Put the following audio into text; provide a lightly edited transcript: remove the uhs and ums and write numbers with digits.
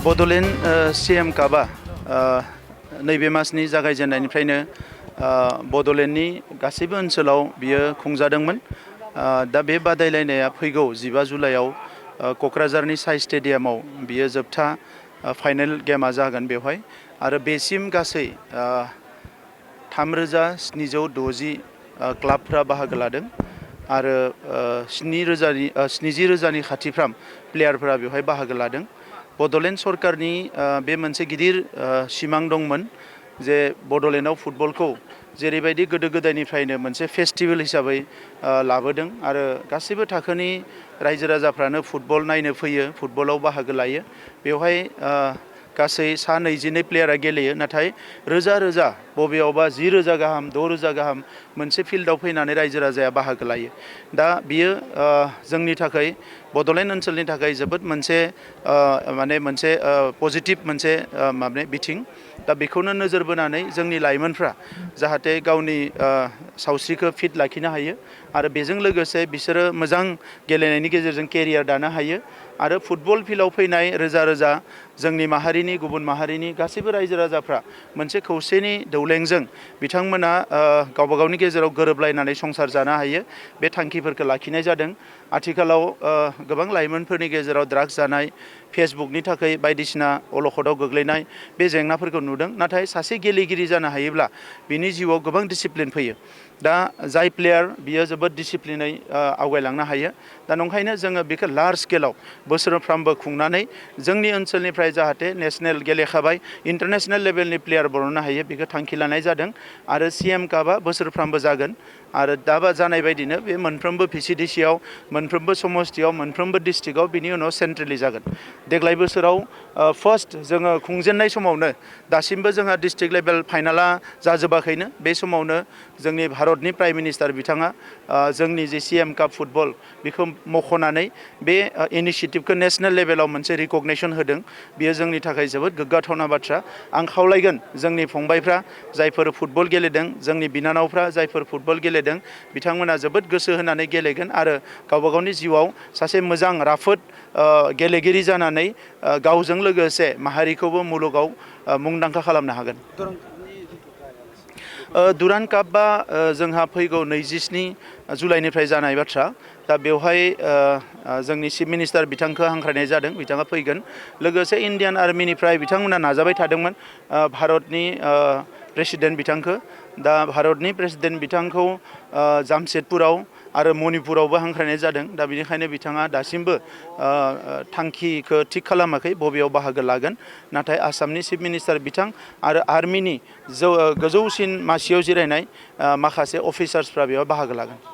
Bodoland CM कापआ नैबे मासनि जागायजेननायनिफ्रायनो बड'लेण्डनि गासैबो ओनसोलाव बियो खुंजादोंमोन। दा बे बादायलायनाया फैगौ 15 जुलाइआव क'क्राझारनि साइ स्टेडियामाव बियो जोबथा फाइनाल गेमा जागोन बेवहाय आरो बेसिम गासै 3760 क्लाबफ्रा बाहागो लादों आरो 70,000नि खाथिफ्राम प्लेयारफोरा बेवहाय बाहागो लादों। बड'लेण्ड सरकारनि बे मोनसे गिदिर सिमां दंमोन जे बड'लेण्डआव फुटबलखौ जेरैबायदि गोदो गोदायनिफ्रायनो मोनसे फेस्टिवल हिसाबै लाबोदों आरो गासैबो थाखोनि रायजो राजाफ्रानो फुटबल नायनो फैयो, फुटबलाव बाहागो लायो। बेवहाय गासै 122 प्लेयारा गेलेयो, नाथाय रोजा रोजा बबेयावबा 10,000 गाहाम 6,000 गाहाम मोनसे फिल्डआव फैनानै रायजो राजाया बाहागो लायो। दा बियो जोंनि थाखाय बड'लेण्ड ओनसोलनि थाखाय जोबोद मोनसे मोनसे पजिटिभ मोनसे बिथिं। दा बेखौनो नोजोर बोनानै जोंनि लाइमोनफ्रा जाहाथे गावनि सावस्रिखौ फिट लाखिनो हायो आरो बेजों लोगोसे बिसोरो मोजां गेलेनायनि गेजेरजों केरियार दानो हायो आरो फुटबल फिल्डआव फैनाय रोजा रोजा जोंनि माहारिनि गुबुन माहारिनि गासैबो रायजो राजाफ्रा मोनसे खौसेनि दौलेंजों बिथांमोना गावबा गावनि गेजेराव गोरोबलायनानै संसार जानो हायो, बे थांखिफोरखौ लाखिनाय जादों। आथिखालाव गोबां लाइमोनफोरनि गेजेराव ड्राग्स जानाय, फेसबुकनि थाखाय बायदिसिना अलखदाव गोग्लैनाय बे जेंनाफोरखौ नुदों, नाथाय सासे गेलेगिरि जानो हायोब्ला बिनि जिउआव गोबां डिसिप्लिन फैयो। दा जाय प्लेयार बियो जोबोद डिसिप्लिनै आवगायलांनो हायो। दा नंखायनो जोङो बेखौ लार्ज स्केलाव बोसोरफ्रामबो खुंनानै जोंनि ओनसोलनिफ्राय जाहाथे नेशनेल गेलेखाबाय इन्टारनेशनेल लेभेलनि प्लेयार बरननो हायो बेखौ थांखि लानाय जादों आरो CM कापआ बोसोरफ्रामबो जागोन आरो दा जानाय बायदिनो बे मोनफ्रोमबो VCDCआव, मोनफ्रोमबो समस्तियाव, मोनफ्रोमबो डिस्ट्रिक्टआव बिनि उनाव सेन्ट्रेलि जागोन। देग्लाय बोसोराव फार्स्ट जोङो खुंजेननाय समावनो दासिमबो जोंहा डिस्ट्रिक्ट लेभेल फाइनाला जाजोबाखैनो। बे समावनो जोंनि भारतनि प्राइम मिनिस्टार बिथाङा जोंनि जे CM काप फुटबल बेखौ मख'नानै बे इनिशिएटिभखौ नेशनेल लेभेलाव मोनसे रिकगनेसन होदों। बियो जोंनि थाखाय जोबोद गोग्गाथावना बाथ्रा। आं खावलायगोन जोंनि फंबायफ्रा जायफोर फुटबल गेलेदों, जोंनि बिनानावफ्रा जायफोर फुटबल गेलेदों, बिथांमोना जोबोद गोसो होनानै गेलेगोन आरो गावबा गावनि जिउआव सासे मोजां राफोद गेलेगिरि जानानै गावजों लोगोसे माहारिखौबो मुलुगाव मुंदांखा खालामनो हागोन। बर'न कापआ जोंहा फैगौ 27 जुलाइनिफ्राय जानाय बाथ्रा। दा बेवहाय जोंनि चिफ मिनिस्टार बिथांखौ हांख्रायनाय जादों, बिथाङा फैगोन। लोगोसे इण्डियान आर्मिनिफ्राय बिथांमोना नाजाबाय थादोंमोन भारतनि प्रेसिडेन्ट बिथांखौ। दा भारतनि प्रेसिडेन्ट बिथांखौ जामशेदपुराव आरो मणिपुरावबो हांख्रायनाय जादों। दा बेनिखायनो बिथाङा दासिमबो थांखिखौ थिग खालामाखै बबेयाव बाहागो लागोन, नाथाय आसामनि चिफ मिनिस्टार बिथां आरो आर्मिनि गोजौसिन मासियाव जिरायनाय माखासे अफिसार्सफ्रा बेयाव बाहागो लागोन।